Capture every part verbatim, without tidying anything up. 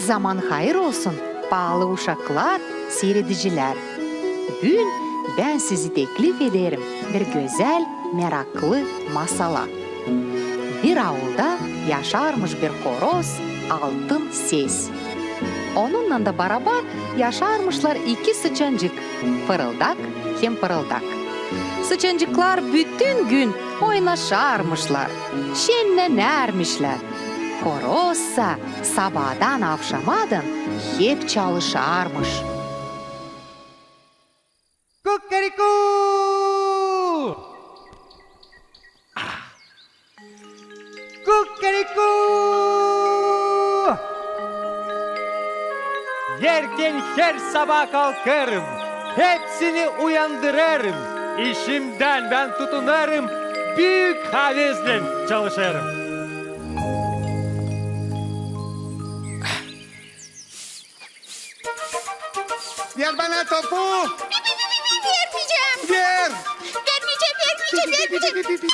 Zaman hayır olsun, paalı uşaklar, siiredicilär. Büün bän sizi teklif ederim bir gözäl, meraklı masala. Bir aulda yaşarmış bir horoz Altın Ses. Onunnan da barabar yaşarmışlar iki sıçancık, Fırıldak hem Pırıldak. Sıçancıklar bütün gün oynaşarmışlar, şennenärmişlär. Horozsa sabaadan avşamadan hep çalışarmış. Kukariku! Kukariku! Erken her sabaa kalkarım, hepsini uyandırarım. İşimdän bän tutunarım, büük havezlän çalışarım. Ver bana topu! Vermeyecäm! Ver! Vermeyecäm, vermeyecäm, vermeyecäm!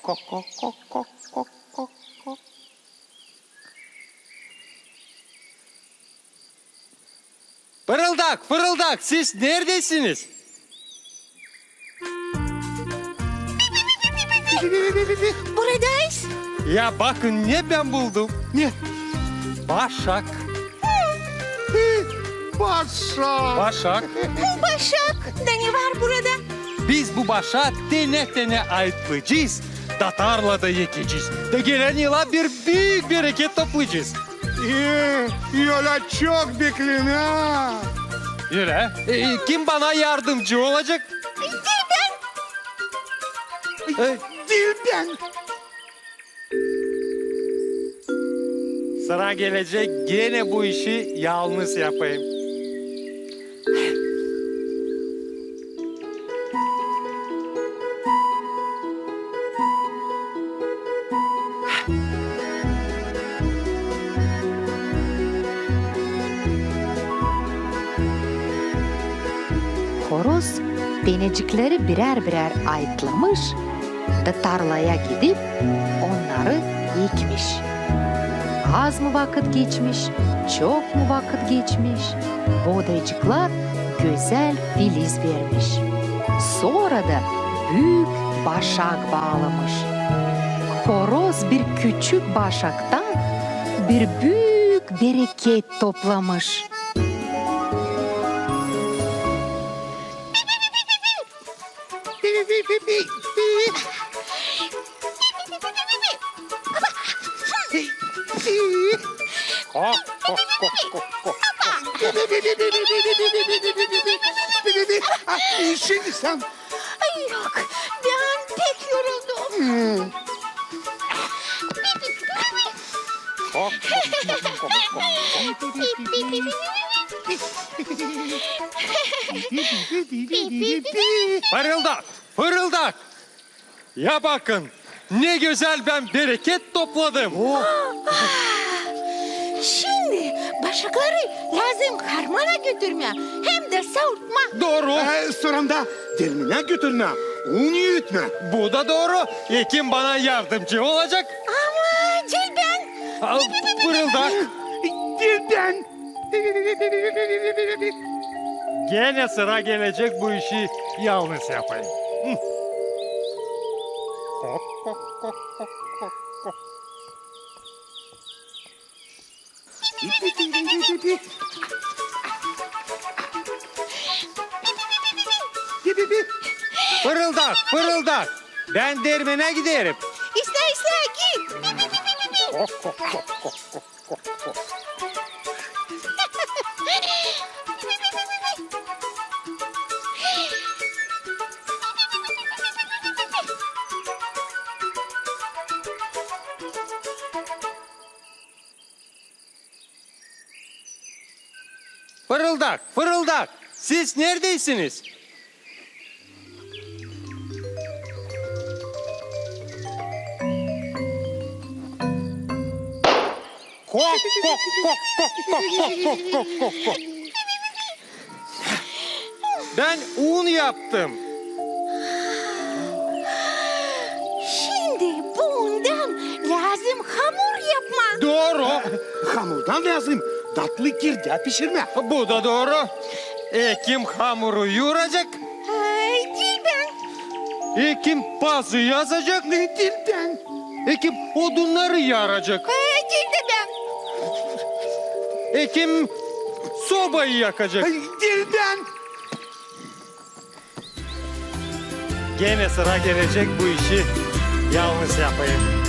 Ko, ko, ko. Pırıldak, Fırıldak, siz neredäsiniz? Buradayız. Ya bakın, ne bän buldum. Ne? Başak. Başak. Başak. Başak. Da ne var burada? Biz bu başaa tenä-tenä ayıtlayacez, da tarlada ekecez. Da gelän yıla bir büük bereket toplayacez. E, ölä çok beklemää. Ölä. E, kim bana yardımcı olacek? Diil bän. E, diil bän. Sıra gelecek, genä bu işi yalnız yapayım. Horoz tenäcikleri birär-birär ayıtlamış da tarlaya gidip onnarı ekmiş. Az mı vakıt geçmiş, çok mu vakıt geçmiş, boodaycıklar gözäl filiz vermiş. Sora da büük başak baalamış. Horoz bir küçük başaktan bir büük bereket toplamış. Ko, ko, ko, ko, ko. Aa, şimdi sän. Ay, yok, bän pek yoruldum. Hmm. Ko, ko, ko, ko, ko. Fırıldak, Fırıldak. Ya bakın, ne gözäl bän bereket topladım. Aa, şimdi başakları lääzım harmana götürmää hem dä savurtmaa. Dooru. E, sora da dermenä götürmää, un üütmää. Bu da dooru. E, kim bana yardımcı olacek? Ama diil bän. Aa, Fırıldak. Diil bän. Genä sıra gelecek bu işi yalnız yapayım. Hı. Kok, kok, kok, kok, kok, kok. Pi, pi, pi. Fırıldak, fırıldak. Bän dermana giderim. İslää, islää, git. Fırıldak, fırıldak! Siz neredeysiniz? Kok, kok, kok. Bän un yaptım. Şindi bu undan lääzım hamur yapmaa. Dooru. Hamurdan lääzım datlı girdä pişirmää. Bu da dooru. E, kim hamuru yuuracek? Ay, diil bän. E, kim pazı yazacek? Diil bän. E, kim odunnarı yaracek? E, diil dä bän. E, kim sobayı yakacek? Ay, diil bän. Genä sıra gelecek bu işi yalnız yapayım.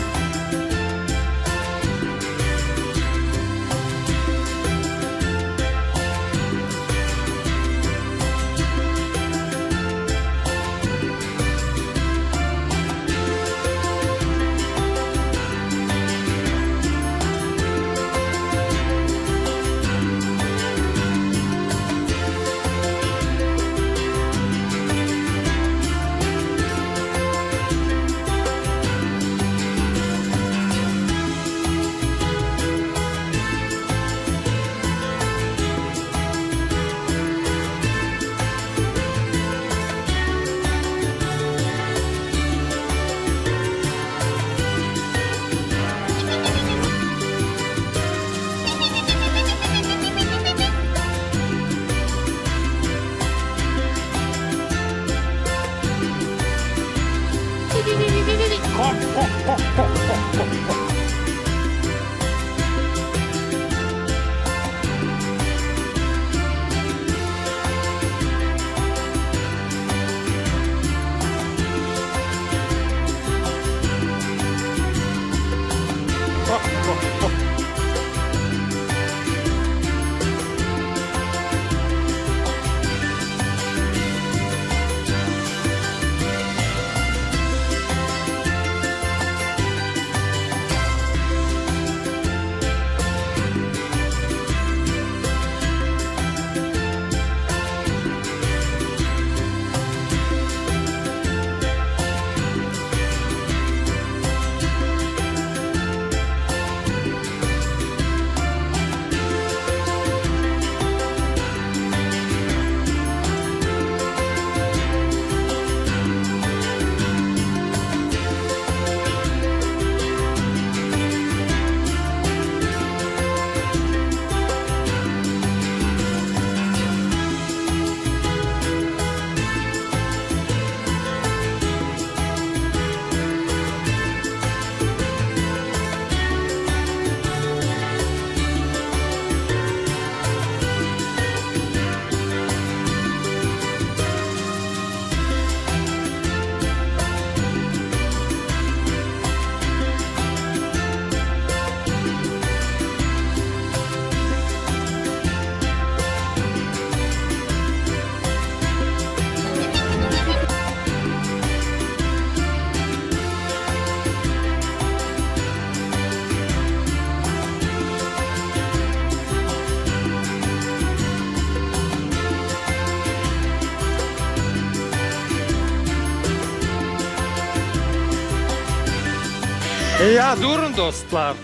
E ya, durun, dostlar.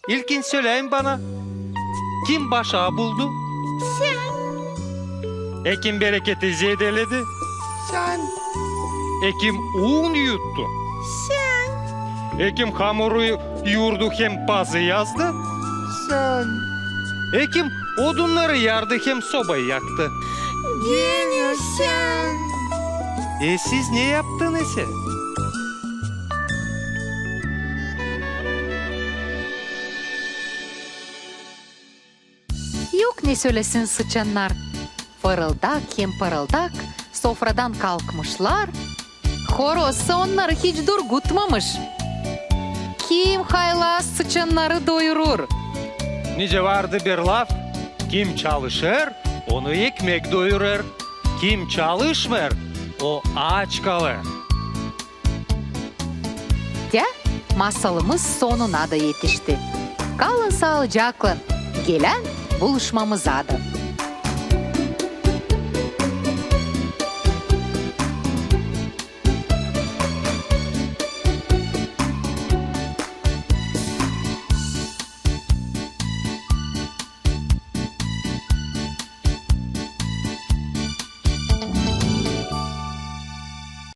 İlkin söläyin bana, kim başaa buldu? Sän. E, kim bereketi zedeledi? Sän. E, kim un yuttu? Sän. E, kim hamuru yuurdu hem pazı yazdı? Sän. E, kim odunnarı yardı hem sobayı yaktı? Genä sän. E, siz ne yaptınız? Ne sölesin sıçannar? Fırıldak hem pırıldak sofradan kalkmışlar. Horozsa onnarı hiç durgutmamış. Kim haylaz sıçannarı doyurur? Nicä vardı bir laf: kim çalışêr, onu ekmek doyurêr. Kim çalışmêêr, o aaç kalêr. Te masalımız sonuna da etişti. Kalın saalıcaklan, gelän buluşmamıza da.